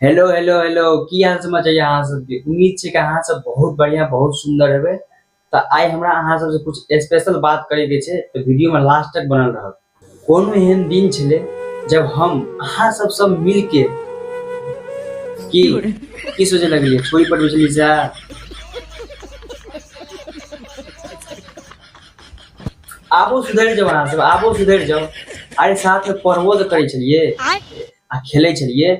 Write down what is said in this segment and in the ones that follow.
Hello hello hello, की हाल समाचार यऽ अहाँ सबके? उम्मीद छै कि अहाँ सब बहुत बढ़िया बहुत सुंदर हेबै। तऽ आइ हमरा अहाँ सबसे कुछ स्पेशल बात करे के छै, तऽ वीडियो में लास्ट तक बनल रहब। कोनो एहन दिन छलै जब हम अहाँ सब सब मिल के की सोचे लगलियै, छोरी पर बिजली से आबो सुधरि जाओ, अहाँ सब आबो सुधरि जाओ। अरे साथ में पढ़बो तऽ करै छलियै आ खेलै छलियै।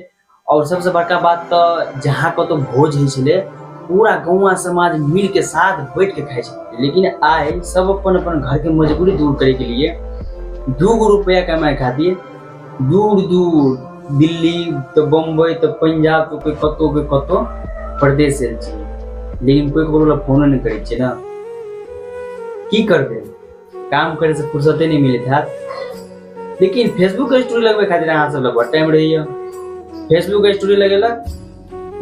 और सबसे बड़का बात तऽ जहाँ कतौ भोज होइ छलै पूरा गौवा समाज मिल के साथ बैठ के खाइ छलियै। लेकिन आइ सब अपन अपन घर के मजबूरी दूर करे के लिए 2 गो रुपया कमाए खातिर दूर दूर दिल्ली तऽ बम्बई तऽ पंजाब तऽ कोई कतौ कोई कतौ परदेश आयल छियै, लेकिन कोई ककरो लग फोनो नहि करै छियै ने। की करबै, काम करे से फुर्सते नहीं मिलैत हैत। लेकिन फेसबुक स्टोरी लगबै खातिर अहाँ सब लग बड़ टाइम रहैया। फेसबुक स्टोरी लगेलक,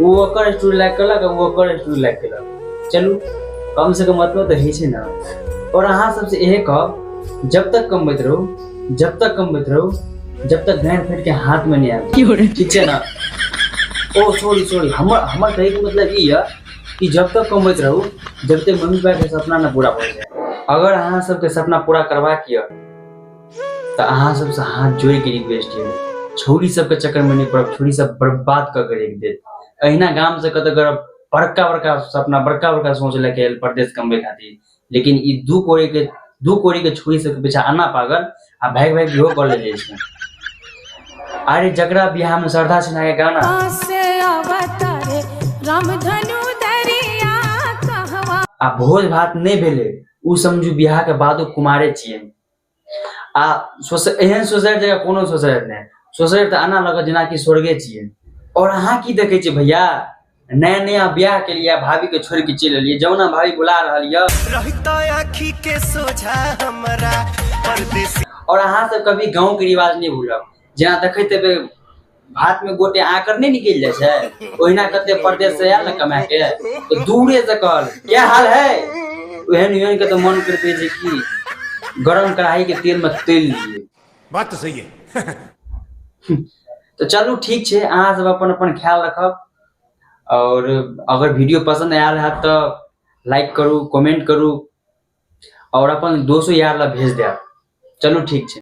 ओ ओकर स्टोरी लाइक केलक, ओ ओकर स्टोरी लाइक केलक। चलू कम से कम मतलब तऽ होइ छै ने। और अहाँ सबसे इहे कहब, जब तक कमबैत रहू, जब तक कमबैत रहू, जब तक गाँड फाटि के हाथ में नहीं आयल, ठीक छै ना? ओ सॉरी सॉरी, हमर कहे के मतलब ई है कि जब तक कमबैत रहू, जब तक मम्मी पापा के सपना न पूरा हो जाए। अगर अहाँ सबके सपना पूरा करबाक यऽ तऽ अहाँ सबसे हाथ जोड़ के रिक्वेस्ट यऽ, छौरी सबके चक्कर में नहीं पड़ब, छौरी सब बर्बाद कऽ के राखि देत। अहिना गाम से कतऽ करब बड़का बड़का सपना बड़का बड़का सोच लए के आयल परदेश कमबै खातिर, लेकिन ई दू कोड़ी के छुरी सबके पीछा आना पागल आ भागि भागि इहो कऽ ले जाइ छै। अरे जकरा बियाह में श्रद्धा सिन्हा के गाना आ भोज भात नहीं भेलै, उ समझू बियाह के बादो कुमारे छियै। आ एहन सोसाइटी जगह कोनो सोसाइटी नहि, सोसाइटी तऽ एना लगत जेनाकि स्वर्गे छियै। और अहाँ की देखै छियै भैया, नया नया बियाह के लिए भाभी के छोड़ के चलि एलियै, जौना भाभी बुला रहल यऽ रहिता आँखी के सोझा हमरा परदेसी। और अहाँ सब कभी गाँव के रिवाज नहीं भूलब, जेना देखैत हेबै भात में गोटे आकर नहीं निकल जाइ छै, ओहिना कते परदेश से आयल ने कमा के, तो दूरे से कहल क्या हाल है, ओहन ओहन के तो मन करते छै कि गरम कढ़ाई के तेल में तैल लियै। बात तो सही है। तो चलू ठीक छै, अहाँ सब अपन अपन ख्याल रखब। और अगर वीडियो पसंद आयल है तो लाइक करू, कमेंट करू और अपन दोस्तों यार ला भेज देब। चलू ठीक छै।